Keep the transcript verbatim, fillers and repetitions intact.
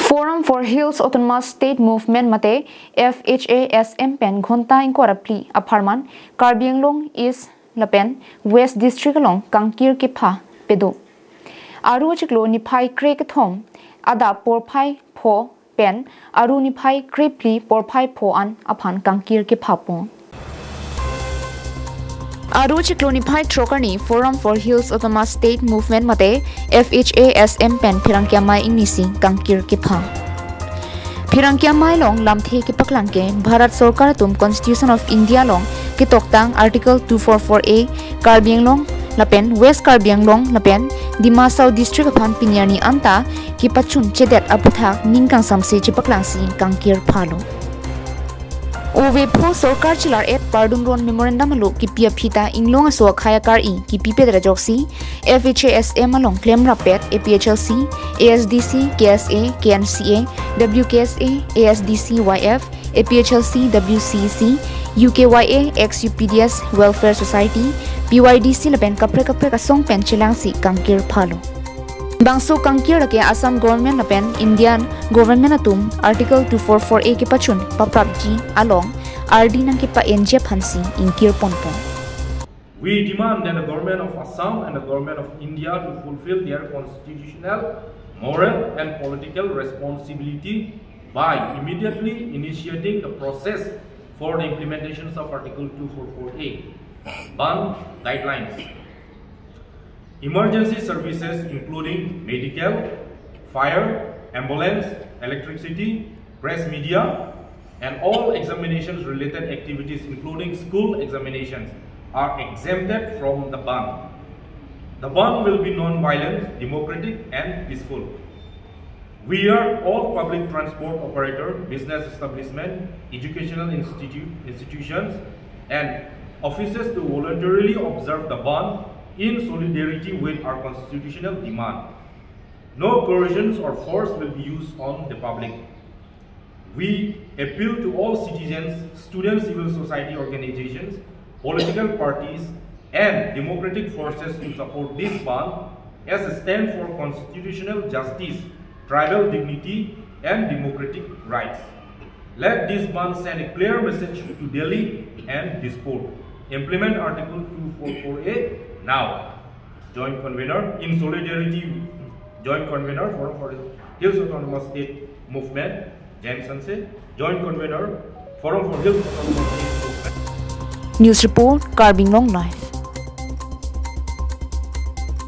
Forum for Hills Autonomous State Movement mate F H A S M pen ghonta ingkoi ra phli apharman Karbi Anglong East lapen West District along kangkir kepha pado. Aru achiklo niphai kre kethom adap porphai pho pen aru niphai kre phli porphai pho an aphan kangkir kepha pon. Aru achiklo niphai throk arni Forum for Hills Autonomous State Movement mate F H A S M pen pherangke amei ingnisi kangkir kepha. Pherangke amei along lamthe kepaklang ke Bharat Sorkar atum Constitution of India along ketoktang Article two four four A Karbi Anglong lapen West Karbi Anglong lapen Dima Hasao District aphan pini arni anta kepachun chedet aputhak ning kangsamse chepaklangsi kangkir phalo. Ove pho sorkar chelar et pardun ron memorandum alo kipi aphi ta inglong aso akhei akar-i kipi pet ra ajoksi F H A S M along klemrap pet A P H L C, A S D C, K S A, K N C A, W K S A, A S D C Y F, A P H L C, W C C, U K Y A, ex U P D S Welfare Society, P Y D C lapen kaprek kaprek asong pen chelangsi kangkir phalo. Bangso kangkir lake Assam Government lapen Indian Government atum Article two four four A kepachun paprapji along ardi nangkepa-enji aphansi ingkir ponpo. We demand that the government of Assam and the government of India to fulfill their constitutional, moral and political responsibility by immediately initiating the process for the implementations of Article two four four A, Bandh guidelines. Emergency services including medical, fire, ambulance, electricity, press media, and all examinations related activities including school examinations are exempted from the bandh. The bandh will be non-violent, democratic and peaceful. We urge all public transport operator, business establishment, educational institu-, institutions and offices to voluntarily observe the bandh in solidarity with our constitutional demand. No coercions or force will be used on the public. We appeal to all citizens, students, civil society organizations, political parties, and democratic forces to support this bandh as a stand for constitutional justice, tribal dignity, and democratic rights. Let this bandh send a clear message to Delhi and Dispur. Implement Article two four four A now. Joint Convener in solidarity, Joint Convener Forum for Hills Autonomous State Movement, James Hanse, Joint Convener Forum for Hills Autonomous State Movement. News report, Karbi Anglong Live.